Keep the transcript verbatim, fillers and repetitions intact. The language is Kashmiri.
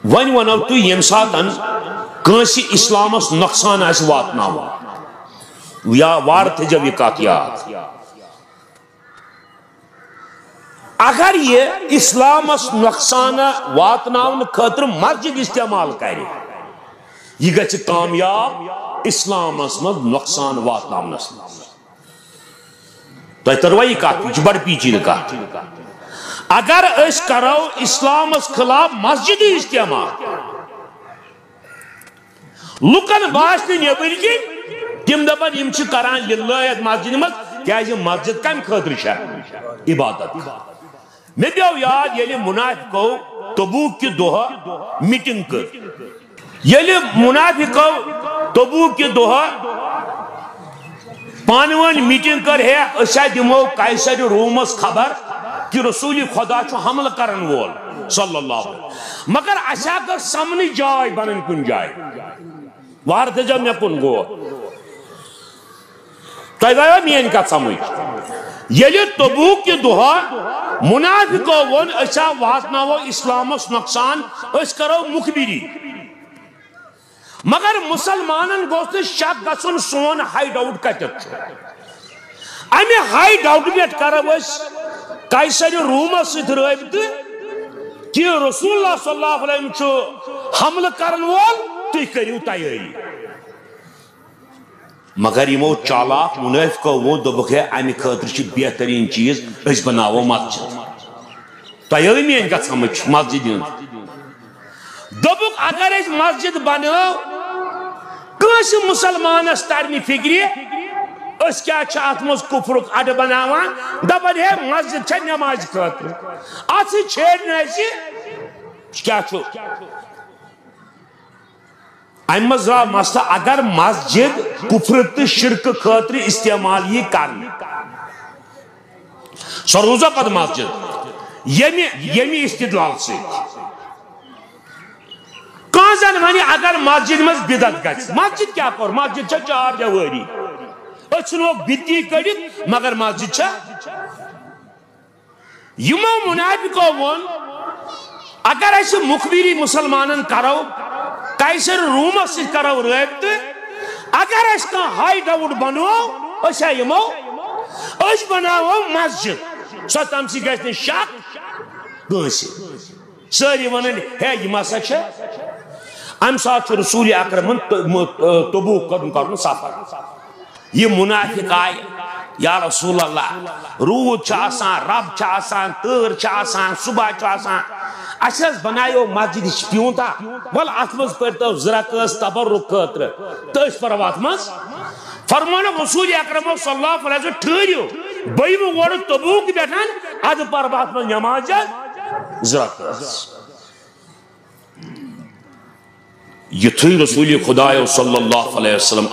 وۄنۍ ونو تُہۍ، ییٚمہِ ساتن کٲنٛسہِ اسلامس نۄقصان آسہِ واتناوُن، یا وارٕ تھٲیزیو یہِ کتھ یاد، اگر یہِ اسلامس نۄقصان واتناونہٕ خٲطرٕ مسجد استعمال کرِ، یہِ گژھِ کامیاب اسلامس منٛز نۄقصان واتناونس منٛز۔ تۄہہِ تروا یہِ کتھ؟ یہِ چھِ بڑٕ پیچیدٕ کتھ۔ اگر أسۍ کرو اسلامس خلاف مسجد استعمال، لُکن باسہِ نہٕ نیبٕرۍ کِنۍ، تِم دپن یِم چھِ کران لِلہ یتھ مسجدِ منٛز، کیازِ مسجد کمہِ خٲطرٕ چھےٚ؟ عبادت۔ مےٚ پیوٚو یاد، ییٚلہِ منافقو تبوک کہِ دۄہ میٹنگ کٔر، ییٚلہِ منافقو تبوک کہِ دۄہ پانہٕ ؤنۍ میٹنگ کٔر، ہے، أسۍ ہا دِمو قیصر رومس خبر کہِ رسول خدا چھُ حملہٕ کرن وول، صلی اللہ علیہ وسلم۔ مگر اسہِ ہا گٔژھ سمنٕچ جاے بنٕنۍ کُنہِ جایہِ۔ وارٕ تھٲیزیو مےٚ کُن غور۔ تۄہہِ گٔیو میٲنۍ کتھ سمجھ؟ ییٚلہِ تبوک کہِ دۄہ منافقو ووٚن، أسۍ ہا واتناوو اسلامس نۄقصان، أسۍ کرو مخبری۔ مگر مسلمانن گوٚژھ نہٕ شک گژھُن سون ہائی آؤٹ کتٮ۪تھ چھُ۔ امہِ ہائی آؤٹ پٮ۪ٹھ کرو أسۍ قیصر رومس سۭتۍ رٲبطہٕ کہِ رسول اللہ صلی اللہ علیہ وسلم چھُ حملہٕ کرن وول، تُہۍ کٔرِو تیٲری۔ مگر یِمو چالاک منٲفقو ووٚن، دوٚپُکھ، ہے، امہِ خٲطرٕ چھِ بہتریٖن چیٖز، أسۍ بناوو مسجد۔ تۄہہِ ٲوٕ میٲنۍ کتھ سمجھ؟ مسجد ہٕنٛز۔ دوٚپُکھ، اگر أسۍ مسجد بنٲو، کٲنٛسہِ مسلمانس ترِ نہٕ فکرِ، أسۍ کیٛاہ چھِ اتھ منٛز کفرُک اڈٕ بناوان، دپان، ہے، مسجد چھےٚ نمازِ خٲطرٕ، اتھ سۭتۍ چھیڑِ نہٕ اَسہِ۔ کیٛاہ چھُ؟ امہِ منٛز درٛاو مسلہٕ، اگر مسجد کفر تہٕ شرکہٕ خٲطرٕ استعمال یی کرنہٕ، سۄ روٗزا پتہٕ مسجد ییٚمہِ، ییٚمہِ استدلال سۭتۍ؟ کانٛہہ زن ونہِ، اگر مسجد منٛز بدعت گژھِ، مسجد کیٛاہ کوٚر؟ مسجد چھےٚ چار دیوٲری، أسۍ ژھٕنوکھ بدعتی کٔڑِتھ، مگر مسجد چھےٚ۔ یِمو منافقو ووٚن، اگر أسۍ مخبری مسلمانن کرو، قیصر رومس سۭتۍ کرو رٲبطہٕ، اگر أسۍ کانٛہہ ہائی آؤٹ بنو، أسۍ ہا یِمو، أسۍ بناوو مسجد، سۄ، تَمہِ سۭتۍ گژھِ نہٕ شک کٲنٛسہِ۔ سٲری ونن، ہے، یِم ہسا چھِ۔ امہِ ساتہٕ چھُ رسول اکرمن ت-، م-، تبوک کرُن، کرُن سفر۔ یہِ منافق آیہِ، یا رسول اللہ، روٗد چھُ آسان، رب چھُ آسان، تۭر چھِ آسان، صبح چھُ آسان، اَسہِ حظ بنایو مسجد، یہِ چھِ پیوٗنٛتاہ، وَلہٕ اَتھ منٛز پٔرۍتو زٕ رکٲژ تبرک خٲطرٕ، تہٕ أسۍ پرو اَتھ منٛز۔ فرمونُکھ رسول اکرم صلی اللہ علیہ وسلم، ٹھٔہرِو، بہٕ یِمہٕ اورٕ تبوک پٮ۪ٹھ، اَدٕ پرٕ بہٕ اَتھ منٛز نماز زٕ رکٲژ۔ یُتھُے رسول خدایو صلی اللہ علیہ وسلم